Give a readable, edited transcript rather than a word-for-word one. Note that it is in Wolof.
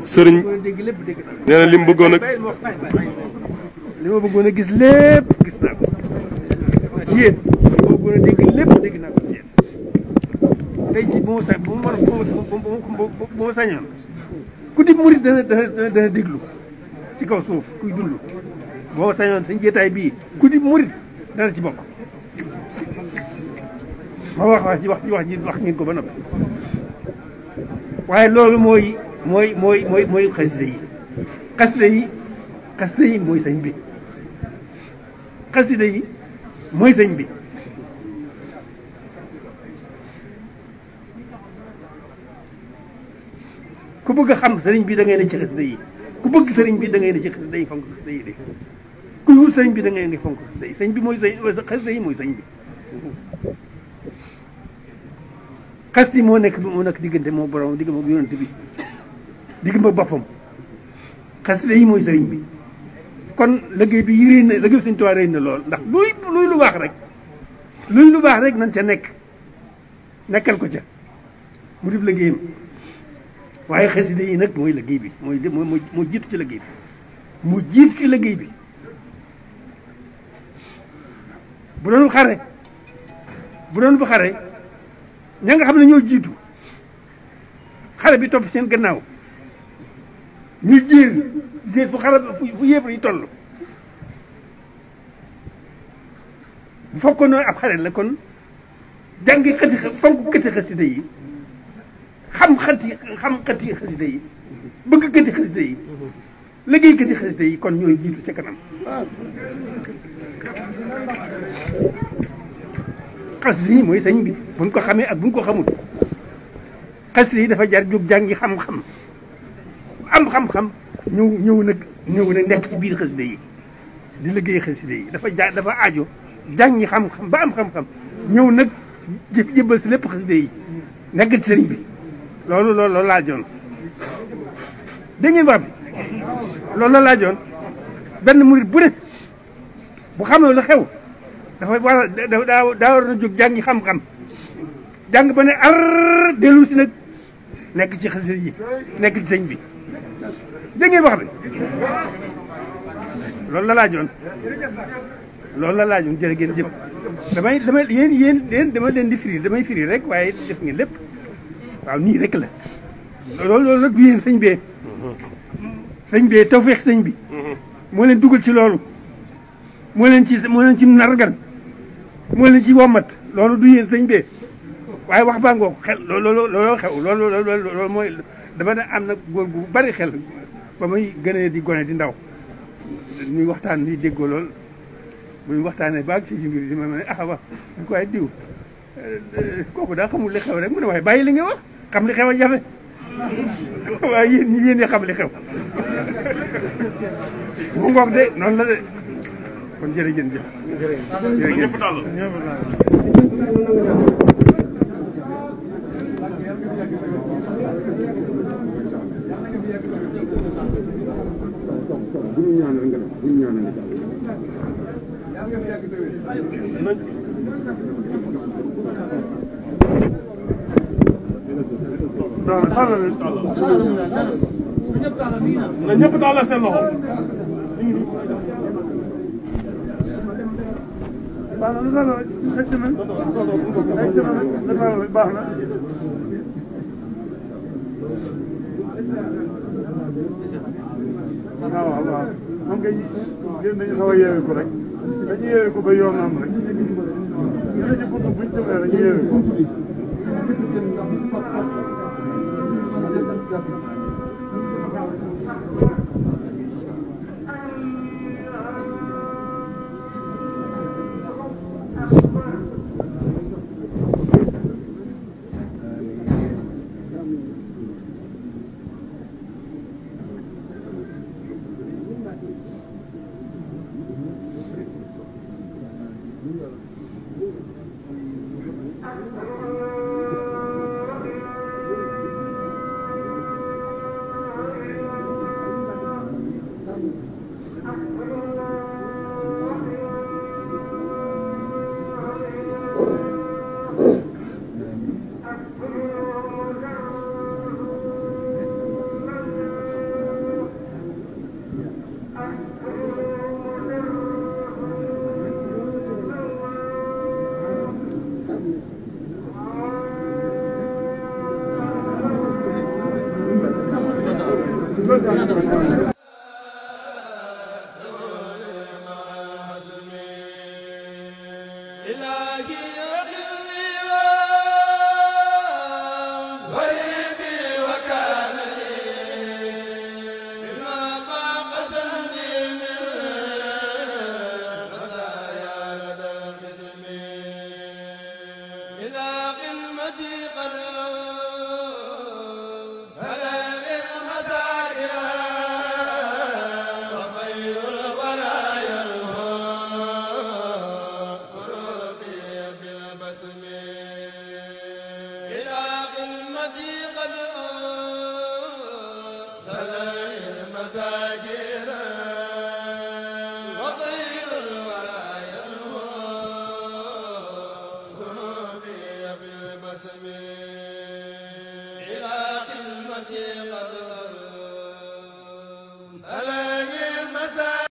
sëriñ nee na li mu bëggoon a li ma bëggoon a gis lépp gis naa ko ci yéen li ma bëggoon a dégg lépp dégg naa ko ci yéen tey jii bu ma sañoon ku di murit dana déglu ci kaw suuf kuy dund boo sañoon sañ jeetaay bii ku di murit dana ci bokk ma wax ngeen ko ba noppi waaye loolu mooy xasida yi mooy sëñ bi xasida yi mooy sëñ bi ku bëgg a xam sëriñ bi da ngay ne ci xasida yi ku bëgg sëriñ bi da ngay ne ci xasida yi fonk xasida yi de ku wut sëriñ bi da ngay ne fonk xasida yi sëñ bi mooy xasida yi mooy sëñ bi xas yi moo nekk diggante moo borom digg ma yonent bi digg ma boppam xasida yi mooy sëriñ bi kon liggéey bi réy na liggéey Sëriñ Tuubaa réy na lool ndax luy lu baax rek nañ ca nekkal ko ca mu def liggéeyam waaye xasida yi nag mooy liggéey bi moo jiitu ci liggéey bi mu jiitu ci liggéey bi bu doon bu xare ña nga xam ne ñoo jiitu xare bi topp seen gannaaw ñu jéer fu yéefar yi toll bu fekkoon ne ab xare la kon jàngi fonk xëti xasida yi xam xëti xasida yi bëgg xëti xasida yi liggéey xëti xasida yi kon ñooy jiitu ca kanam xasida yi mooy sëñ bi buñ ko xamee ak buñ ko xamul xasida yi dafa jar jóg jàngi xam-xam am xam-xam ñëw nag nekk ci biir xasida yi di liggéey xasida yi dafa aajo jàngi xam-xam ba am xam-xam ñëw nag jébbal si lépp xasida yi nekk ci sëriñ bi loolu laajoon dégg ngeen wax bi loolu la laajoon benn murit bu ne bu xamee lu xew dafa war a daa war a jóg jàngi xam-xam jàng ba ne ar dellu si nag nekk ci xasida yi nekk ci sëñ bi dégg ngeen wax bi loolu la laajoon jërë ngeen jëf damay yéen dama leen di firi damay firi rek waaye def ngeen lépp waaw nii rek la loolu nag yéen sëñ bee tawfeex sëñ bi moo leen dugal ci loolu moo leen ci nargan moo leen ci wommat loolu du yéen sëñ bee waaye wax baa ngoo xel looloo xew loolu mooy dama ne am na góor gu bari xel ba muy gënee di gone di ndaw ñuy waxtaan di déggoo lool bu ñu waxtaanee baag si mbir di ma ne wax ñu ko waaye diw kooku daa xamul li xew rek mu ne waaye bàyyi li nga wax xam li xew a jafe waaye yéen ñi xam li xew mu ngoog de noonu la de kon jërëjëf jërëjëf na ñëpp daal seen loxo baax na waaw moom kay gën nañu xaw a yeewee ko rek dañu yeewee ko ba yoon am rek ñu ci buntu buñ jëmee dañu yeewee ko قد